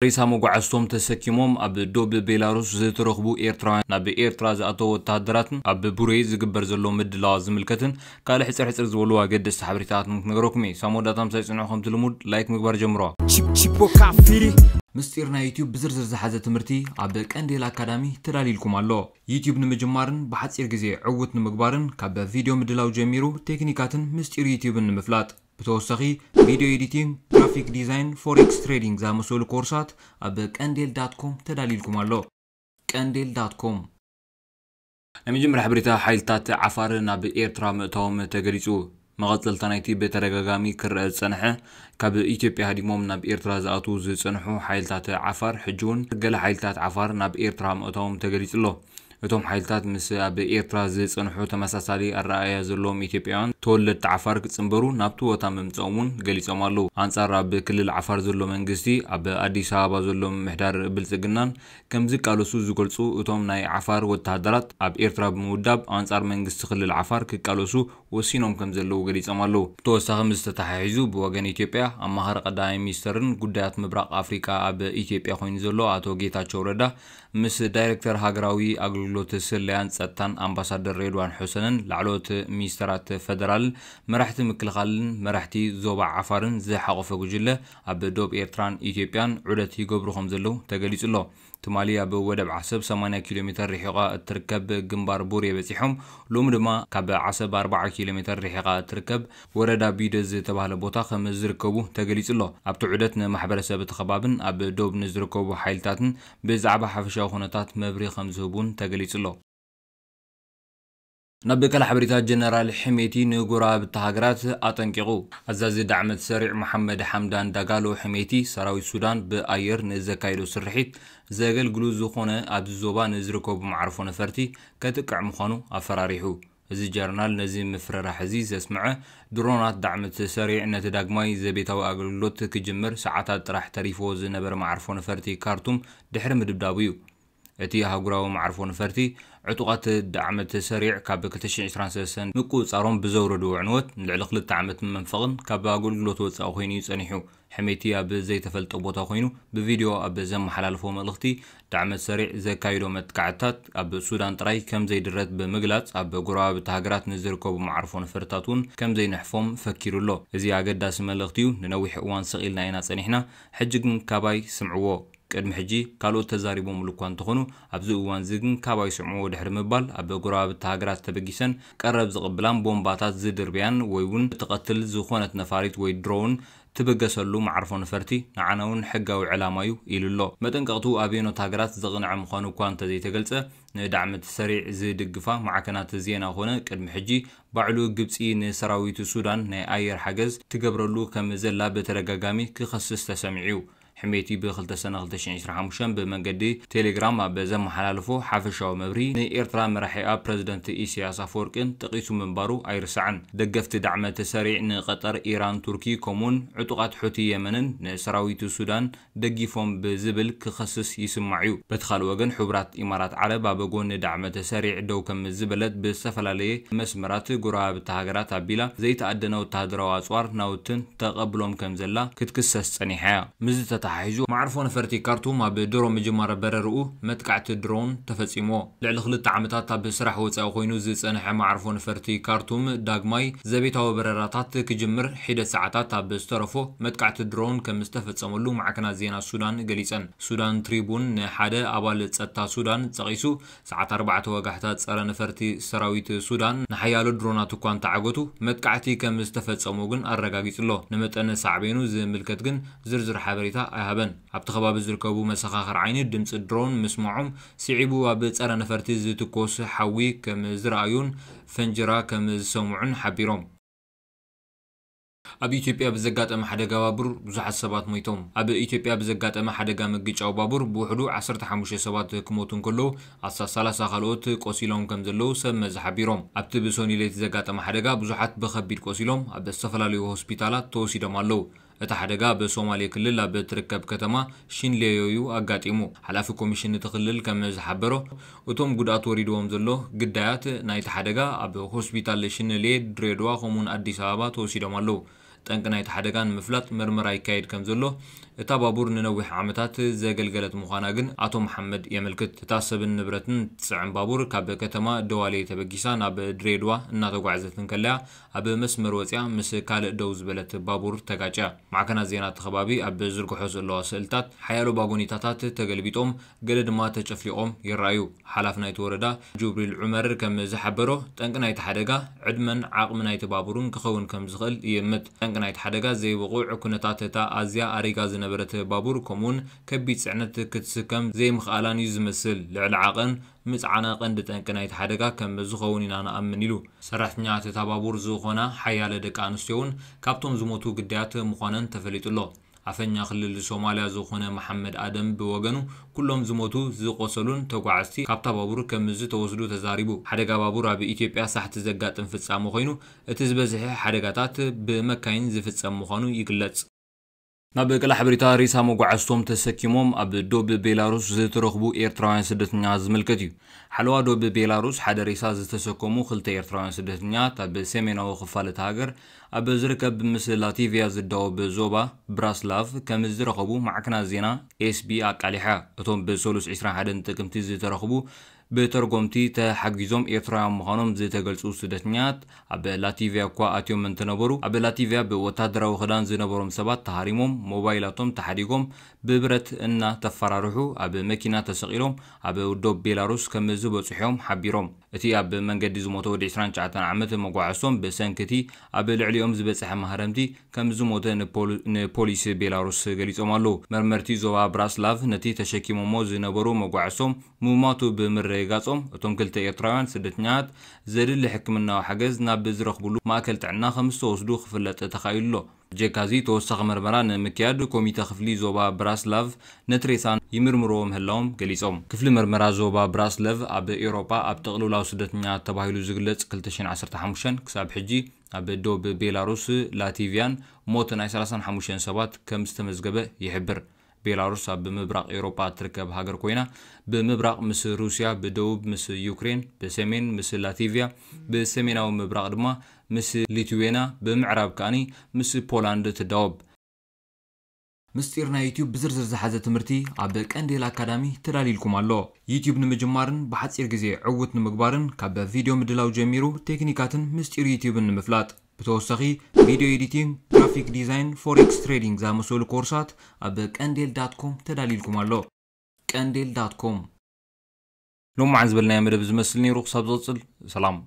ሬሳ መጓዓዝቶም ተሰኪሞም ኣብ ዶብ ቤላሩስ ዝተረኽቡ ኤርትራውያን፣ ናብ ኤርትራ ዝኣተው ወተሃደራትን ኣብ ቡሬ ዝግበር ዘሎ ምድላዋት ዝምልከትን ካልእ ሕጽር ሕጽር ዝበሉ ኣገደስቲ ሓበሬታታት ክነግረኩም እየ። ሳም ወዳእታ ምሳይ ጽንሑ፣ ከምቲ ልሙድ ላይክ ምግባር ጀምሮ። Chip chip o kafiri. ምስጢር ናይ ዩቲዩብ ብዝርዝር ዝሓዘ ትምህርቲ ኣብ ቀንዴል ኣካዳሚ ተዳልይልኩም ኣሎ። ዩቲዩብ ንምጅማርን ብሓጺር ግዜ ዕውት ንምግባርን ካብ ቪድዮ ምድላው ጀሚሩ ቴክኒካትን ምስጢር ዩቲዩብን ንምፍላጥ፣ ብተወሳኺ ቪድዮ ኤዲቲንግ፣ ግራፊክ ዲዛይን፣ ፎሬክስ ትሬዲንግ ዝኣመሰሉ ኮርሳት ኣብ ቀንዴል ዳት ኮም ተዳልይልኩም ኣሎ። ቀንዴል ዳት ኮም። ናይ መጀመርያ ሓበሬታ፣ ሓይልታት ዓፋር ናብ ኤርትራ ምእታዎም ተገሊጹ። መቐጸልታ ናይቲ ብተደጋጋሚ ክረአ ዝጸንሐ፣ ካብ ኢትዮጵያ ሃዲሞም ናብ ኤርትራ ዝኣትዉ ዝጸንሑ ሓይልታት ዓፋር፣ ሕጂ እውን ገለ ሓይልታት ዓፋር ናብ ኤርትራ ምእታዎም ተገሊጹ ኣሎ። እቶም ሓይልታት ምስ ኣብ ኤርትራ ዝጸንሑ ተመሳሳሊ ኣረኣእያ ዘለዎም ኢትዮጵያውያን ተወለድቲ ዓፋር ክጽንበሩ ናብቲ ቦታ ምምጻኦም እውን ገሊጾም ኣለዉ። ኣንጻር ኣብ ክልል ዓፋር ዘሎ መንግስቲ፣ ኣብ ኣዲስ ኣበባ ዘሎ ምምሕዳር ብልጽግናን ከም ዝቃለሱ ዝገልጹ እቶም ናይ ዓፋር ወተሃደራት፣ ኣብ ኤርትራ ብምውዳብ ኣንጻር መንግስቲ ክልል ዓፋር ክቃለሱ ወሲኖም ከም ዘለዉ ገሊጾም ኣለዉ። ብተወሳኺ ምስ ተተሓሒዙ ብወገን ኢትዮጵያ ኣማኻሪ ቀዳማይ ሚኒስተርን ጉዳያት ምብራቕ ኣፍሪቃ ኣብ ኢትዮጵያ ኮይኑ ዘሎ ኣቶ ጌታቸው ረዳ ምስ ዳይሬክተር ሃገራዊ ኣገልግሎት ስለያን ጸጥታን ኣምባሳደር ሬድዋን ሑሰንን ላዕለዎት ሚኒስተራት ፈደራልን መራሕቲ ምክልኻልን መራሕቲ ዞባ ዓፋርን ዝሓቖፈ ጉጅለ ኣብ ዶብ ኤርትራን ኢትዮጵያን ዑደት ይገብሩ ከም ዘለዉ ተገሊጹ ኣሎ። ትማሊ ኣብ ወደብ ዓሰብ ሰማንያ ኪሎ ሜተር ርሒቓ እትርከብ ግንባር ቡሬ በጺሖም፣ ሎሚ ድማ ካብ ዓሰብ ኣርብዓ ኪሎ ሜተር ርሒቓ እትርከብ ወረዳ ቢደ ዝተባህለ ቦታ ከም ዝርከቡ ተገሊጹ ኣሎ። ኣብቲ ዑደት ንማሕበረሰብ እቲ ከባብን ኣብ ዶብ ንዝርከቡ ሓይልታትን ብዛዕባ ሓፈሻዊ ኩነታት መብርሂ ከም ዝህቡን ተገሊጹ ኣሎ። ናብ ካልእ ሓበሬታ፣ ጀነራል ሕሜቲ ንጎረባብቲ ሃገራት ኣጠንቂቑ። ኣዛዚ ዳዕመት ሰሪዕ መሓመድ ሓምዳን ዳጋሎ ሕሜቲ፣ ሰራዊት ሱዳን ብኣየር ንዘካይዶ ስርሒት ዘገልግሉ ዝኾነ ኣብዚ ዞባ ንዝርከቡ መዓርፎ ነፈርቲ ከጥቅዕ ምዃኑ ኣፈራሪሑ። እዚ ጀነራል ነዚ ምፍርራሕ እዚ ዘስምዐ፣ ድሮናት ዳዕመት ሰሪዕ ነቲ ዳግማይ ዘቤታዊ ኣገልግሎት ክጅምር ሰዓታት ጥራሕ ተሪፍዎ ዝነበረ መዓርፎ ነፈርቲ ካርቱም ድሕሪ ምድብዳቡ እዩ። እቲ ኣህጉራዊ መዓርፎ ነፈርቲ፣ ዕጡቓት ዳዕመት ሰሪዕ ካብ ክልተ ሽሕን ዕስራን ሰለስተን ምቁጽጻሮም ብዘውረድዎ ዕንወት ንልዕሊ ክልተ ዓመት መንፈቕን ካብ ኣገልግሎት ወጻኢ ኮይኑ እዩ ጸኒሑ። ሕሜቲ ኣብ ዘይተፈልጠ ቦታ ኮይኑ ብቪድዮ ኣብ ዘመሓላለፎ መልእኽቲ፣ ዳዕመት ሰሪዕ ዘካይዶ መጥቃዕትታት ኣብ ሱዳን ጥራይ ከም ዘይድረት ብምግላጽ፣ ኣብ ጎረባብቲ ሃገራት ንዝርከቡ መዓርፎ ነፈርታት እውን ከም ዘይንሕፎም ፈኪሩ ኣሎ። እዚ ኣገዳሲ መልእኽቲ እዩ። ንነዊሕ እዋን ስቕ ኢልና ኢና ጸኒሕና፣ ሕጂ ግን ካባይ ስምዕዎ። ቅድሚ ሕጂ ካልኦት ተዛሪቦምሉ እኳ እንተኾኑ፣ ኣብዚ እዋን እዚ ግን ካባይ ስምዕዎ ድሕሪ ምባል፣ ኣብ ጎረባብቲ ሃገራት ተበጊሰን ቀረብ ዝቕብላን ቦምባታት ዝድርብያን ወይ እውን ትቐትል ዝኾነት ነፋሪት ወይ ድሮን ትብገሰሉ መዓርፎ ነፈርቲ ንዓና እውን ሕጋዊ ዕላማ እዩ ኢሉ ኣሎ። መጠንቀቕቱ ኣበየኖት ሃገራት ዝቕንዐ ምዃኑ እኳ እንተዘይተገልጸ፣ ንዳዕመት ሰሪዕ ዝድግፋ ማዕከናት ዜና ኮነ ቅድሚ ሕጂ ባዕሉ ግብጺ ንሰራዊት ሱዳን ናይ ኣየር ሓገዝ ትገብረሉ ከም ዘላ ብተደጋጋሚ ክኸስስ ተሰሚዑ እዩ። ሕሜቲ ብ ክልተ ሰነ ክልተ ሽሕን ዕስራን ሓሙሽተን ብመንገዲ ቴሌግራም ኣብ ዘመሓላለፎ ሓፈሻዊ መብርሂ፣ ንኤርትራ መራሒኣ ፕረዚደንት ኢሳያስ ኣፈወርቅን ጠቒሱ ምንባሩ ኣይርሳዕን። ደገፍቲ ዳዕመት ሰሪዕ ንቐጠር፣ ኢራን፣ ቱርኪ፣ ከምኡውን ዕጡቓት ሑቲ የመንን ንሰራዊት ሱዳን ደጊፎም ብዝብል ክኸስስ ይስማዕ እዩ። በቲ ካልእ ወገን፣ ሕቡራት ኢማራት ዓረብ ኣብ ጎኒ ዳዕመት ሰሪዕ ደው ከም ዝበለት ብዝተፈላለየ መስመራት ጎረባብቲ ሃገራት ኣቢላ ዘይተኣደነ ወተሃደራዊ ኣጽዋር ናውትን ተቐብሎም ከም ዘላ ክትክሰስ ጸኒሓ እያ። ምስዚ ተተሓሒዙ፣ መዓርፎ ነፈርቲ ካርቱም ኣብ ድሮ ምጅማር በረርኡ መጥቃዕቲ ድሮን ተፈጺምዎ። ልዕሊ ክልተ ዓመታት ኣብ ስራሕ ወጻኢ ኮይኑ ዝጸንሐ መዓርፎ ነፈርቲ ካርቱም ዳግማይ ዘቤታዊ በረራታት ክጅምር ሒደት ሰዓታት ኣብ ዝተረፎ መጥቃዕቲ ድሮን ከም ዝተፈጸመሉ ማዕከናት ዜና ሱዳን ገሊጸን። ሱዳን ትሪቡን ንሓደ ኣባል ጸጥታ ሱዳን ጸቒሱ፣ ሰዓት ኣርባዕተ ወጋሕታ ጸረ ነፈርቲ ሰራዊት ሱዳን ንሓያሎ ድሮናት እኳ እንተዓገቱ፣ መጥቃዕቲ ከም ዝተፈጸሙ ግን ኣረጋጊጹ ኣሎ። ንመጠን ሳዕቤኑ ዝምልከት ግን ዝርዝር ሓበሬታ ኣይሃበን። ኣብቲ ከባቢ ዝርከቡ መሰኻኽር ዓይኒ ድምጺ ድሮን ምስምዖም ስዒቡ፣ ኣብ ጸረ ነፈርቲ ዝትኮስ ሓዊ ከም ዝረኣዩን ፈንጅራ ከም ዝሰምዑን ሓቢሮም። ኣብ ኢትዮጵያ ብዘጋጠመ ሓደጋ ባቡር ብዙሓት ሰባት ሞይቶም። ኣብ ኢትዮጵያ ብዘጋጠመ ሓደጋ ምግጫው ባቡር ብውሕዱ ዓሰርተ ሓሙሽተ ሰባት ክሞቱ እንከለዉ፣ ኣስታት ሰላሳ ካልኦት ቆሲሎም ከም ዘለዉ ሰብ መዚ ሓቢሮም። ኣብቲ ብሶኒ ለይቲ ዘጋጠመ ሓደጋ ብዙሓት ብኸቢድ ቆሲሎም፣ ኣብ ዝተፈላለዩ ሆስፒታላት ተወሲዶም ኣለዉ። እቲ ሓደጋ ኣብ ሶማሌ ክልል ኣብ እትርከብ ከተማ ሽንሌዮ እዩ ኣጋጢሙ። ሓላፊ ኮሚሽን እቲ ክልል ከም ዝሓበሮ፣ እቶም ጉድኣት ወሪድዎም ዘሎ ግዳያት ናይቲ ሓደጋ ኣብ ሆስፒታል ሽንሌ፣ ድሬዳዋ ከምኡውን ኣዲስ ኣበባ ተወሲዶም ኣለዉ። ጠንቂ ናይቲ ሓደጋ ንምፍላጥ መርመራ ይካየድ ከም ዘሎ እታ ባቡር ንነዊሕ ዓመታት ዘገልገለት ምዃና ግን ኣቶ መሓመድ የመልክት። እታ ሰብን ንብረትን ትጽዕን ባቡር ካብ ከተማ ደዋሌ ተበጊሳ ናብ ድሬድዋ እናተጓዕዘት እንከለያ ኣብ መስመር ወጽያ ምስ ካልእ ደው ዝበለት ባቡር ተጋጭያ። ማዕከናት ዜና እቲ ከባቢ ኣብ ዝርግሖ ዘለዋ ስእልታት ሓያሎ ባጎኒታታት ተገልቢጦም፣ ገለ ድማ ተጨፍሊቖም ይረኣዩ። ሓላፊ ናይቲ ወረዳ ጁብሪል ዑመር ከም ዝሓበሮ፣ ጠንቂ ናይቲ ሓደጋ ዕድመን ዓቕሚ ናይቲ ባቡርን ክኸውን ከም ዝኽእል ይእምት። ጠንቂ ናይቲ ሓደጋ ዘይብቑዕ ኩነታት እታ ኣዝያ ኣሪጋ ዝነበረት ባቡር፣ ከምኡውን ከቢድ ጽዕነት ክትስከም ዘይምኽኣላን እዩ ዝመስል። ልዕሊ ዓቐን ምጽዓና ቀንዲ ጠንቂ ናይቲ ሓደጋ ከም ዝኸውን ኢና ንኣምን ኢሉ። ሰራሕተኛታት እታ ባቡር ዝኾና ሓያለ ደቂ ኣንስትዮ እውን ካብቶም ዝሞቱ ግዳያት ምዃነን ተፈሊጡ ኣሎ። ኣፈኛ ክልል ሶማልያ ዝኾነ መሓመድ ኣደም ብወገኑ፣ ኩሎም ዝሞቱ ዝቆሰሉን ተጓዓዝቲ ካብታ ባቡር ከም ዝተወስዱ ተዛሪቡ። ሓደጋ ባቡር ኣብ ኢትዮጵያ ሳሕቲ ዘጋጥም ፍጻመ ኮይኑ፣ እቲ ዝበዝሐ ሓደጋታት ብመካይን ዝፍጸም ምዃኑ ይግለጽ። ናብ ቀላሕ ብሪታ ሬሳ መጓዓዝቶም ተሰኪሞም ኣብ ዶብ ቤላሩስ ዝተረኽቡ ኤርትራውያን ስደተኛታት ዝምልከት እዩ። ሓለዋ ዶብ ቤላሩስ ሓደ ሬሳ ዝተሰከሙ ክልተ ኤርትራውያን ስደተኛታት ኣብ ሰሜናዊ ክፋል እታ ሃገር ኣብ ዝርከብ ምስ ላቲቪያ ዝዳወብ ዞባ ብራስላቭ ከም ዝረኸቡ ማዕከናት ዜና ኤስቢ ኣቃሊሓ። እቶም ብሰሉስ ዕስራን ሓደን ጥቅምቲ ዝተረኽቡ ብተርጎምቲ ተሓጊዞም ኤርትራውያን ምዃኖም ዝተገልጹ ስደተኛታት ኣብ ላቲቪያ እኳ ኣትዮም እንተነበሩ፣ ኣብ ላቲቪያ ብወታደራዊ ክዳን ዝነበሮም ሰባት ተሃሪሞም፣ ሞባይላቶም ተሓዲጎም፣ ብብረት እናተፈራርሑ ኣብ መኪና ተሰቒሎም ኣብ ዶብ ቤላሩስ ከም ዝበጽሑ እዮም ሓቢሮም። እቲ ኣብ መንገዲ ዝሞተ ወዲ ዕስራን ትሽዓተን ዓመት መጓዓዝቶም ብሰንኪ እቲ ኣብ ልዕሊኦም ዝበጽሐ ማህረምቲ ከም ዝሞተ ንፖሉ-፣ ንፖሊስ ቤላሩስ ገሊጾም ኣለዉ። መርመርቲ ዞባ ብራስላቭ ነቲ ተሸኪሞሞ ዝነበሩ መጓዓዝቶም ምሟቱ ብምርግጋጾም፣ እቶም ክልተ ኤርትራውያን ስደተኛታት ዘድሊ ሕክምናዊ ሓገዝ ናብ ዝረኽብሉ ማእከል ጥዕና ከም ዝተወስዱ ክፍለጥ ተኻኢሉ ኣሎ። ብጀካዚ፣ ተወሳኺ መርመራ ንምክያድ ኮሚተ ክፍሊ ዞባ ብራስላቭ ነቲ ሬሳ ይምርምርዎ ምህላዎም ገሊጾም። ክፍሊ መርመራ ዞባ ብራስለቭ ኣብ ኤውሮጳ ኣብ ጥቕልላዊ ስደተኛታት ተባሂሉ ዝግለጽ ክልተ ሽሕን ዓሰርተ ሓሙሽተን ክሳብ ሕጂ ኣብ ዶብ ቤላሩስ ላቲቪያን ሞት ናይ ሰላሳን ሓሙሽተን ሰባት ከም ዝተመዝገበ ይሕብር። ቤላሩስ ኣብ ምብራቕ ኤውሮጳ እትርከብ ሃገር ኮይና፣ ብምብራቕ ምስ ሩስያ፣ ብደቡብ ምስ ዩክሬን፣ ብሰሜን ምስ ላቲቪያ፣ ብሰሜናዊ ምብራቕ ድማ ምስ ሊትዌና፣ ብምዕራብ ከኣኒ ምስ ፖላንድ ትዳወብ። ምስጢር ናይ ዩትዩብ ብዝርዝር ዝሓዘ ትምህርቲ ኣብ ቀንዴል ኣካዳሚ ተዳልዩልኩም ኣሎ። ዩትዩብ ንምጅማርን ብሓጺር ግዜ ዕዉት ንምግባርን፣ ካብ ቪድዮ ምድላው ጀሚሩ ቴክኒካትን ምስጢር ዩትዩብን ንምፍላጥ። ብተወሳኺ፣ ቪድዮ ኤዲቲንግ፣ ግራፊክ ዲዛይን፣ ፎሬክስ ትሬዲንግ ዝኣመሰሉ ኮርሳት ኣብ ቀንዴል ዳት ኮም ተዳልዩልኩም ኣሎ። ቀንዴል ዳት ኮም። ሎማዓን ዝበልናዮ መደብ ዝመስል ነይሩ። ክሳብ ዝቕጽል፣ ሰላም።